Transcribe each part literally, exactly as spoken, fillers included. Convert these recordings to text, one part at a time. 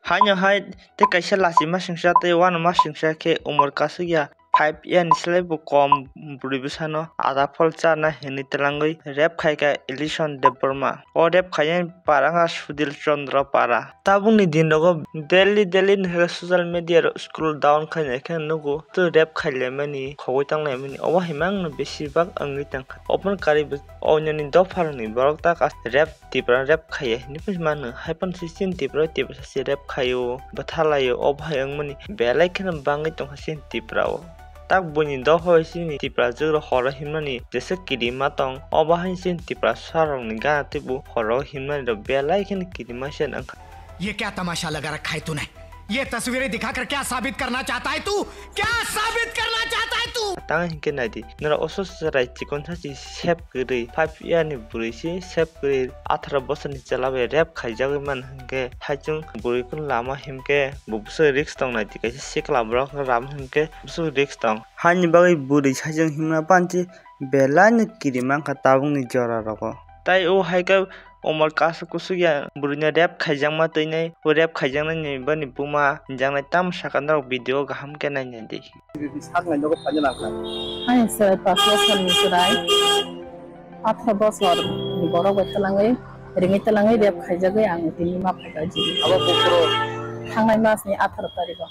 Haino hai tei kaisa lachima singsa tei uanama singsa khe umor kasukya five year ni slai bo kom bwrwi bwsano ada phol charna hinwi twlangwi rape khaikha Elison Debbarma. O rape khaiyani para wngkha Sudil Chandra para. Tabukni dinrogo daily daily ni social media rok scroll down khainai khe nugo tei rape khailaimani khogwi tanglaimani obo hai mangno besibak wngwi tangkha. Obono karwi bo ononi dopharokni borok ta kaisa rape Tipra rape khaiya hinwi mano. Haiphano se chini Tipra, Tipra se rape khaio, bwthalaio, obo hai wngmani belai kheno bangwi tongkha chini Tipra o. Tak buini dopha bai chini Tipra jugra horo himnani jesa kirima tong, obo hai chini Tipra sarokni gana teibo horo himnani rok belai kheno kirima se wngkha. ये क्या तमाशा लगा रखा है तूने? ये तस्वीरें दिखाकर क्या साबित करना चाहता है तू? क्या साबित करना चाहता है तू? Tang hinkhe naidi, nora oso chwrai chikon sachi sep kwrwi, five year ni bwrwi se sep kwrwi, atharo bosor ni chwla bai rape khaijagwi man hinkhe, haichwng bwrwi kun lama himkhe, bo bwswk risk tong naidi, kaisa sikla borok ram hinkhe bwswk risk tong. Haini bagwi bwrwi saichwng himna panchi belai no kiri mankha tabukni jora rogo. Tai o hai khe Omor kasu kusuk ya bwrwino rape khaijakma twi nai, o rape khaijaknai ni bani buma hinjaknai tamo saka norok video kaham khe nai nai di. Saknai nogo phaina nangkha. Ani chwrai pash bosor ni chwrai, atharo bosor ni borok bai twlangwi, ringwi twlangwi rape khaijagwi ang tini ma phaikha jili. Abo buphuru? Thangnai mas ni atharo tarikh o.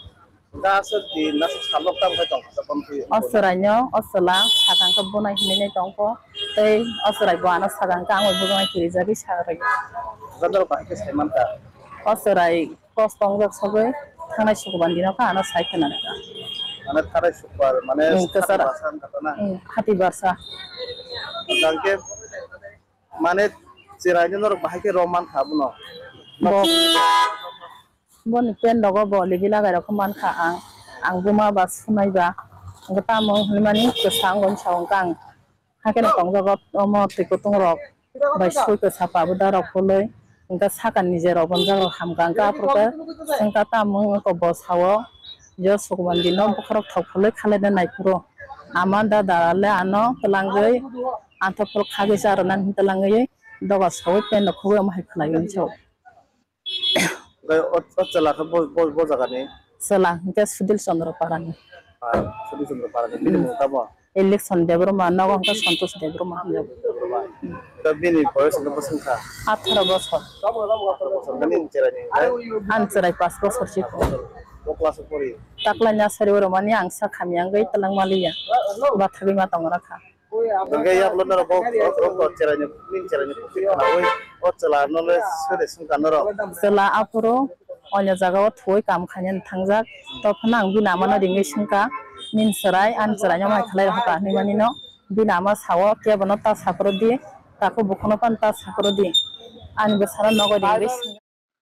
Hwnkhe aswk di naswk salok tamo khe tongkha tongkha twi. O chwraino o chwla sakang khe bunai hinwi nai tongkho, tei o chwrai bo ano sakang khe ang bai bujongni kirijagwi sa rwio. Hwnkhe norok bahai khe sai mankha. O chwrai kos tongjak sogwi thangnai sukuban dino khe ano sai khna rwkha. Mane thangnai sukubar mane. Hmm, hati kwcharo. Barsa wngkha to na? Hmm, hati barsa. Hwnkhe mane chwraino norok bahai khe rw mankha abono. Bo. Boni pant rogo bo libi lagai rok mankha ang, ang buma ba sunai ba, hwnkhe tamo hinmani kwsa wngwi sa hwnkhe ang hakhe no tongjago omo twi kutung rok bai sui kwsa pabuda rok phului, hwnkhe saka nije rok bonjak rok hamkha, hwnkhe aphuru khe swngkha tamo wngkha bo sao, je sukuman dino bwkha rok thok phului khalai de naiphuru ama dada le ano twlangwi anthok phuru khagwi charwna hwn twlangwi doga saui pant rok khugui omo hai khlai hwn sao. Hwnkhe o, o chwla khe bo, bo, bo jagani? Chwla hwnkhe Sudil Chandra Parani. Ah, Sudil Chandra Parani. Bini mung tamo? Election Debbarma, nogo hwnkhe Santosh Debbarma hinwi. Da bini boyos hwnkhe bwswk wngkha? Atharo bosor. Atharo bosor. Nini chwraini hwnkhe? Ani chwrai pash bosor si. Pash bosor. Bo class o pori? Taklai nursery o rwmani ang sa khamya wngwi twlang maliya. Bathagwi ma tongna kha. Hwnkhe yaklo norok bo, bo, bo, bo chwraini, nini chwraini khukti khwnaui o chwla no le sede swngkha norok. Chwla aphuru onyo jagao thuwi kam khainani thangjak. Tophano ang bini amano ringwi swngkha, "Nini chwrai ani chwraino mai khlai rwkha," hinwi manino. Bini ama sao, "Kebono ta saphuru di, takhuk bukhuno phano ta saphuru di. Ani bwsano nogo ringwi swngkha."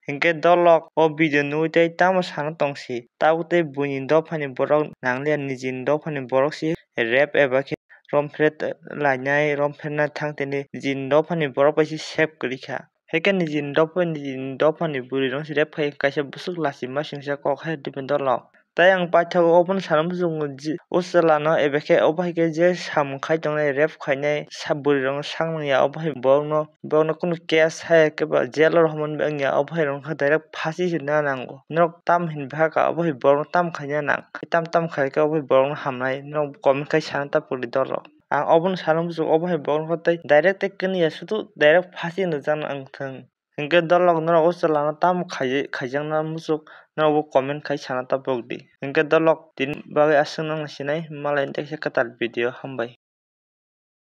Hinkhe dolok o video nugwi tei tamo sana tongsi. Tabuk tei buini dophani borok nangliya, nijini dophani borok se rape eba khe romphre lainai, romphre na thang tini nijini dophani borok bai se save kwrwi kha. Haikhe nijini dopha, nijini dophani bwrwi rok se rape khai kaisa bwswk lachima singsa kok hai tini dolok. Tai ang paithago obono sana muchungo je, o chwlano eba khe obo hai khe je samung khai tongnai, rape khainai, sa bwrwi rokno sak nangya, obo hai borokno, borokno kunu case hai khe ba jail o rohormani wngya, obo hai rokno khe direct phasi se na nango. Norok tam hin bhaka, obo hai borokno tam khaina nang, tam tam khai khe obo hai borokno hamnai, norok comment khai sana ta puri dolok. Ang obono sana muchungo obo hai borokno tei direct tei kwnwi ya sudu direct phasi no jan ang thwng. Hinkhe dolok norok o chwlano tamo khai-, khaijakna muchuk, norok bo comment khai sana ta pokdi. Hinkhe dolok tini bagwi aswk nang sinai, malai teisa kwtal video, hambai.